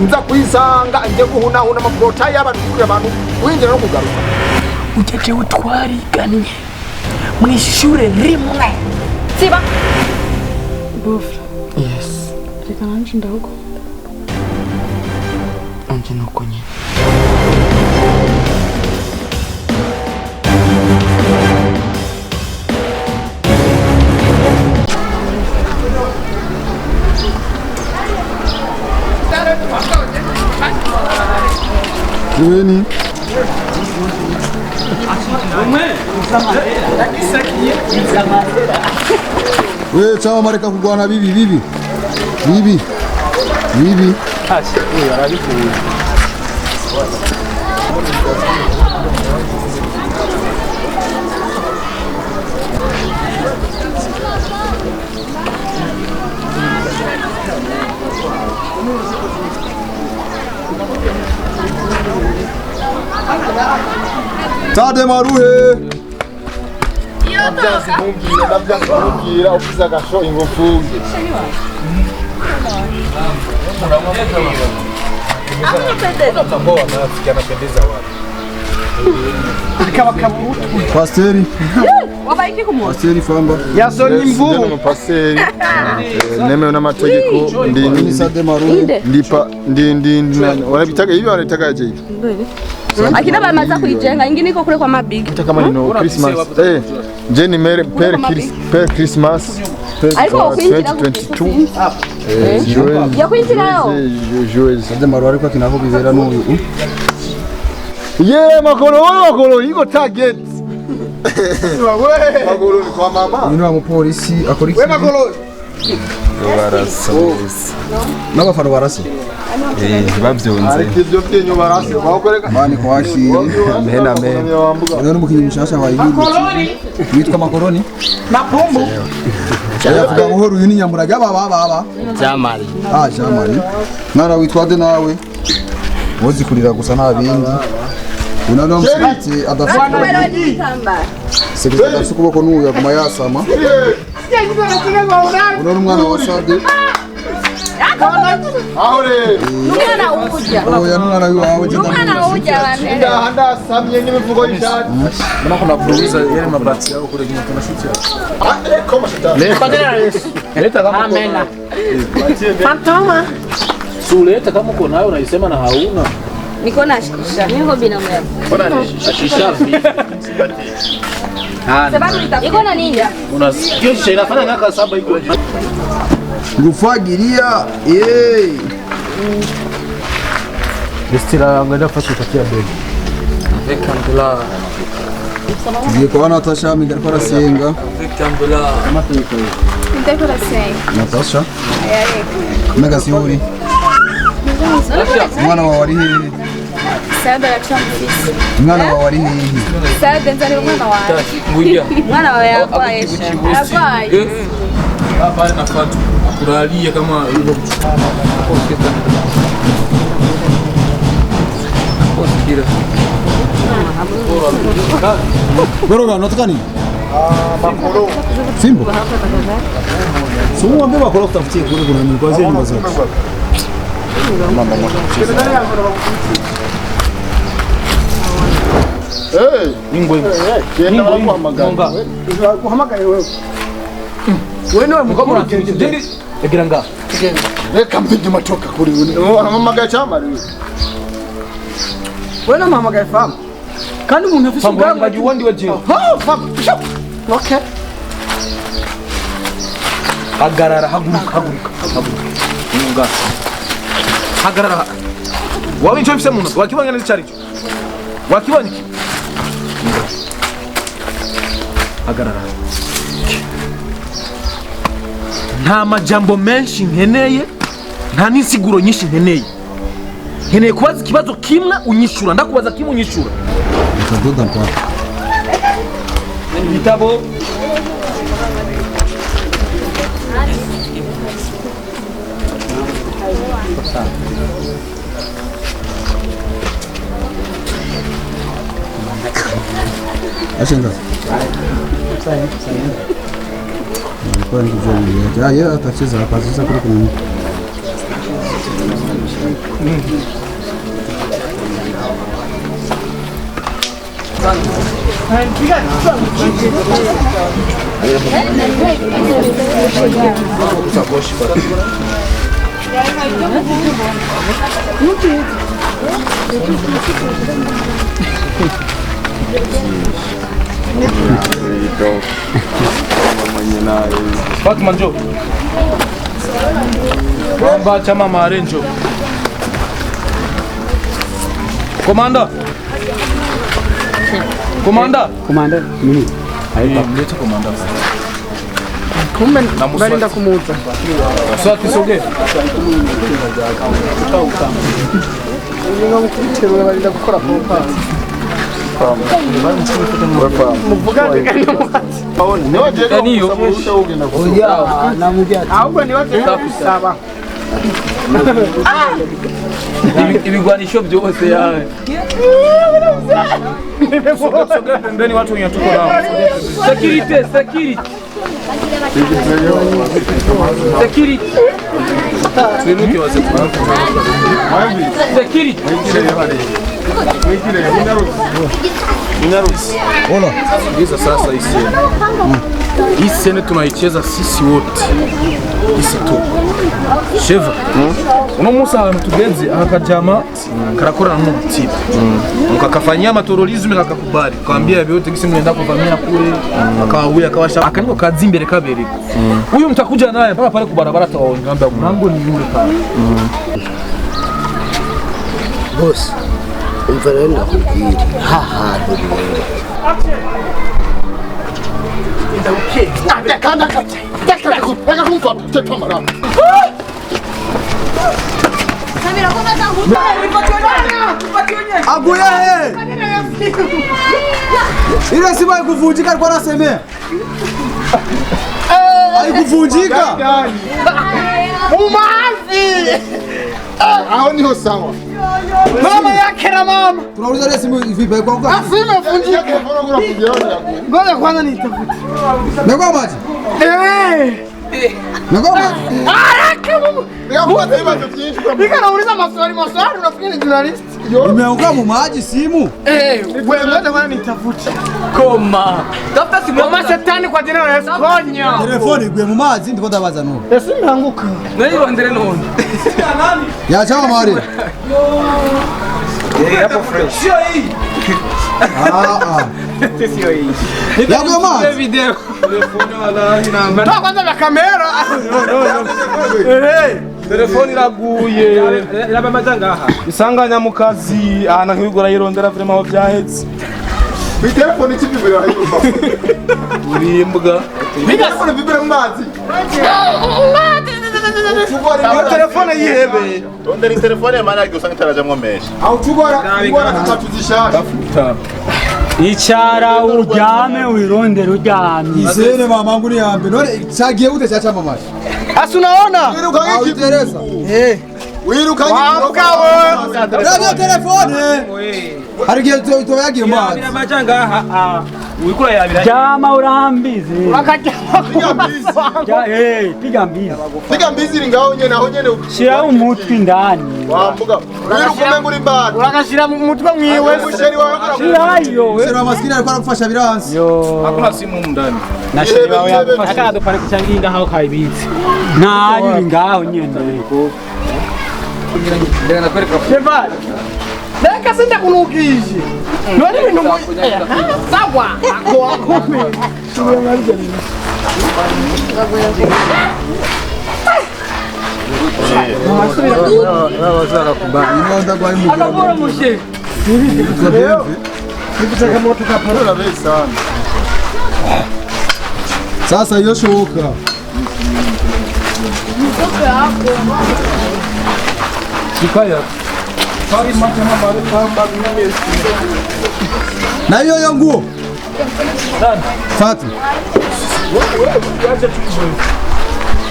Nza kwisanga nje guhunahuna amaporota y'abantu kurira abantu winjira no kugaruka. Ujya jewe twariganye mu ishure rimwe. Siba. Bofra. Yes. Reka nanje ndagukunda. Anje nuko nyine. Weni. We chama mareka kugwana bibi bibi. Bibi. Bibi. Tade maruhe. Ndavyankumbwira uvuze agasho ingufunge. Pasiteri. Pasiteri famba. Yasoni mvubu. Pasiteri. Nemewe n'amategeko ndi ndi maruhe. Ndipa ndi ndi wanabitaga hivi wanataka aje hivi. Akina bamaza kuijenga ingine iko kule kwa mabig. Hata kama ni no Christmas. Je ni mere per per Christmas. Ariko kwinjira 2022. Ya kwinjira yo. Joyeux. Sade maruhe ariko kinaho bibera n'uyu. Ye makoro makoro iko target. Makoro ni kwa mama. Uyu ni wa mupolisi akora iki? We makoro. Barasa. N'abafana barasa. Bavyunze. Ariko ivyo vyenyu barasa bakoreka. Mani kwashire. Amen amen. Uyu ni umukinyi mushasha wa Ihiru. Witwa Makoroni? Mapumbu. Yavuga buhoro uyu ni Nyamuraga baba baba. Jamali. Ah Jamali. Mwana witwa de nawe? Wozi kurira gusa nta bindi. Unaona msikiti adafite sekretari adafite ukuboko n'uyu aguma yasama. Unaona umwana wa Sade. Aho rero. Umwana ujya. Oya n'umwana wawe je Umwana ujya abantu. Ndaha ndasamye n'imivugo y'ishati. Mbona kuna kuuliza yale mabati yao kule nyuma kuna shuti hapo. Ah, koma shetani. Leta kama Amena. Fantoma. Suleta kama uko nayo unaisema na hauna. Niko na shisha. Niko binamu yangu. Shisha vipi? Sababu iko na nini? Unasikia shisha inafanya miaka 7 iko. Ngufagiria. Eh. Destira angalia fasi utakia begi. Avec Tugiye kwa Natasha migariko arasenga. Ndiko arasenga. Natasha. Mega siuri. Mwana wawe ari hehe? Sade aracamufise. Mwana wawe ari hehe? Sade nzanira umwana wawe. Mwana wawe yarwaye. Arwaye. Hapa na Fatu akulalia kama hivyo. Goroga unataka nini? Makoro. Fimbo. Sumu mwambie makoro kutafutie kule kuna nini kwa zile nyumba zote. Eh, Ningwe. genda baguhamagara. Guhamagara wewe. Wewe niwe mukuru Ndi egira nga. Reka mpige matoka kuri wewe. Warampamagaye cyamari wewe. Wewe namuhamagaye famu. Kandi umuntu afise Famba ngaji wandi waje. Oh, famu. Okay. Hagarara haguruka haguruka haguruka. Nunga. Hagarara. Wawe icyo mfise muno wakibonye neza cyari cyo. Wakibonye? Hagarara. Nta majambo menshi nkeneye, nta n'insiguro nyinshi nkeneye. Nkeneye kubaza ikibazo kimwe unyishura, ndakubaza kimwe unyishura. Nitadoda mpaka. Igitabo Ashenga. Nilikuwa nikijua yeye atacheza hapa sasa kule kuna nini? Fatma njoo. Kwamba chama mare njoo. Komanda. Komanda. Komanda mimi. Mlete komanda. Kumbe barinda kumuuza. Swati sogea. Ningo mukubiterura barinda gukora pompa. Ibigwanisho byose yawe. Sogea pembeni watu wenye tuko nao. Security, security. Security. Tuinuke wazee. Security. Hola. Sikiliza sasa hii sene. Hii sene tunaicheza sisi wote. Isi tu. Sheva. Uno munsi ahantu tugeze akajama karakorana n'umutipe. Mukakafanyia amaterorisme kakakubali. Kawambia vyote gisi mnaenda kuvamia kule. Akawauya akawasha. Akaniko kazi imbere kabereka. Huyu mtakuja naye mpaka pale kubarabara tawaongea mlango ni yule pale. Boss, umva rero ndakubwira hahantu rero Aguye he! Ile simu haikuvunjika alikuwa anasemea. Haikuvunjika. Mumazi. Aho niho sawa. Mama yake na mama. Tunauliza ile simu vipi haikuanguka? Simu imevunjika. Ngoja kwanza nitafute. Imekuwa maji? Eh. Imekuwa maji? Haraka mumu. Nika nauliza maswali maswali unafikiri ni journalist? Imeanguka mu maji simu? Eh, wewe ngoja kwanza nitafute. Koma. Tafuta simu. Koma shetani kwa jina la Yesu. Konya. Telefoni iguye mu mazi ndiko ndabaza nubu. Simu imeanguka. Nayirondere none. Ya chama mari. Eh, hapo fresh. Sio hii. Ah ah. Sio hii. Yaguye maji. Video. Toa kwanza vya kamera. Eh. Telefoni iraguye. Isanganya mu kazi ana nkigura yirondera vraiment aho byahetse. Telefoni ikivibira hayumva. Urimbwa. Telefoni vibira mu mazi. Iyo telefone yihebe. Rondera telefone maana yake usanga itarajamwo menshi. Aho tugora tugora tutuzishasha. Icara uryame wirondere uryamye. Izere mamangu ni yambe. None chagiye gute cha chama maji? Asi unaona? Autereza. Eh. Wirukanye Ndio telefone. Hari gihe to yagiye mazi. Jama urambizi. Piga mbizi. Piga mbizi. Piga mbizi iri ngaho nyene aho nyene. Shira umutwe indani. Wambuga. Wiruka muri bad. Urakashira mu mutwe mwiwe. Musheri wawe. Shirayo we. Musheri wa maskini alikuwa anakufasha biransi. Yo. Hakuna simu humu ndani. Na sheri wawe yakufasha. Akado pale kuchanginga hao kaibitse. Nayo iri ngaho nyene. Shevali. Reka sindakunukije. None ibintu ngo sawa. Ako akome. Sasa hiyo shuka. Kikaya. Na hiyo hiyo nguo. Fatu.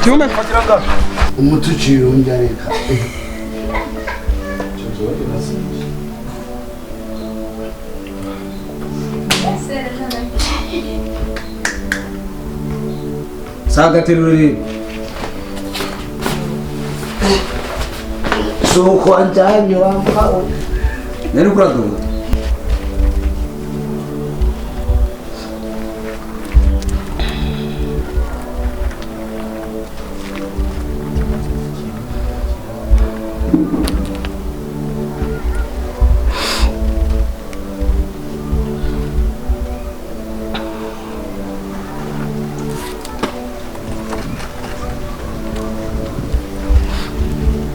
Kiume. Umutuci unjareka. Saga terori. Suko wanjanye wampa. Nari kuraduga.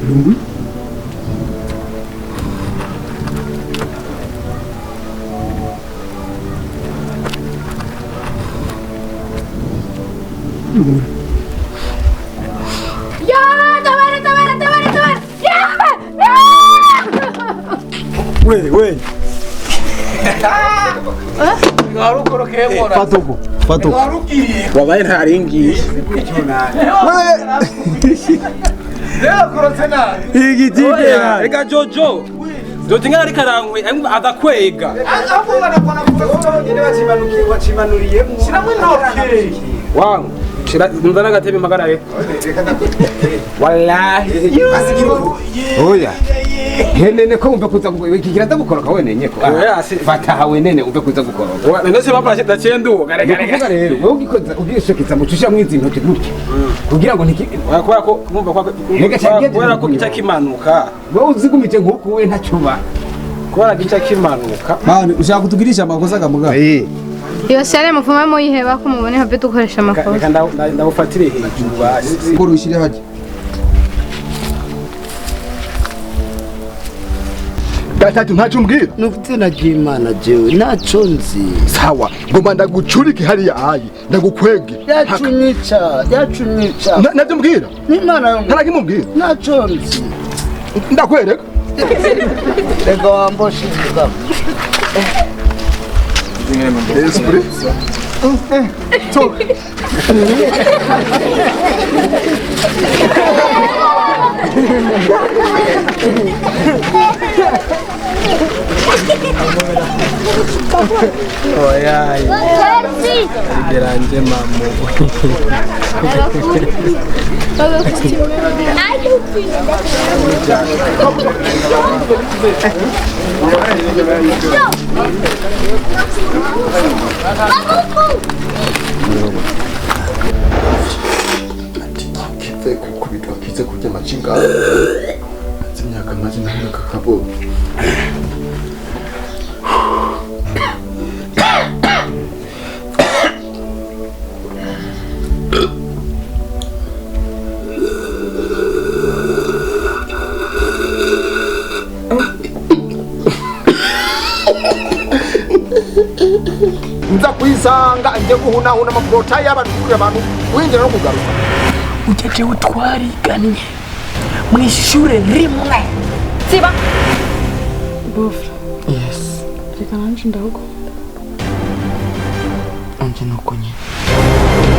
Lumbu. Ya, tabara, tabara, tabara, tabara. Ya! We, we. Fatuko, fatuko. Wabaye ntaringiye. Igitike reka Jojo Jojo ngana ariko arankwe adakwega wangu shira nzana agatebe mpagarare wallahi oya henene ko umve kuza kiraza gukoroka wenenye ko fata wenene umve kuza gukoroka none bapfa ndaciye nduga reka reka rero wowe ugikoza ugishekeza mucusha mwizi intoki gutya kugira ngo ntiki kubera ko kumva kwa kubera ko gica kimanuka wowe uzigumije nkuko we ntacuba kubera gica kimanuka mani ushaka kutugirisha amakosa kamuga Iyo sare muvume muyiheba ko mubone habe dukoresha amakosa. Reka ndabufatire hejuru basi. Ko rushire haje. Gatatu ntacyo umbwira. Nukutena ry'Imana jewe ntacyo nzi. Sawa, ngomba ndagucurike hariya ayi, ndagukwege. Yacunyica, yacunyica. Nabyo mbwira. N'Imana yo. Ntarakimubwira. Ntacyo nzi. Ndakwereka. Rega wamboshe mugabo. Esprit. Talk. Oya. Geranje mamu. Kize kukubitwa kize kurya amacinga. Imyaka maze ntabwo kakabo. Nza kwisanga nje guhunahuna amaporota y'abantu kuri abantu winjira no kugaruka. Ujya jewe twariganye mu ishure rimwe. Siba. Bofra. Yes. Reka nanje ndagukunda. Anje nuko nyine.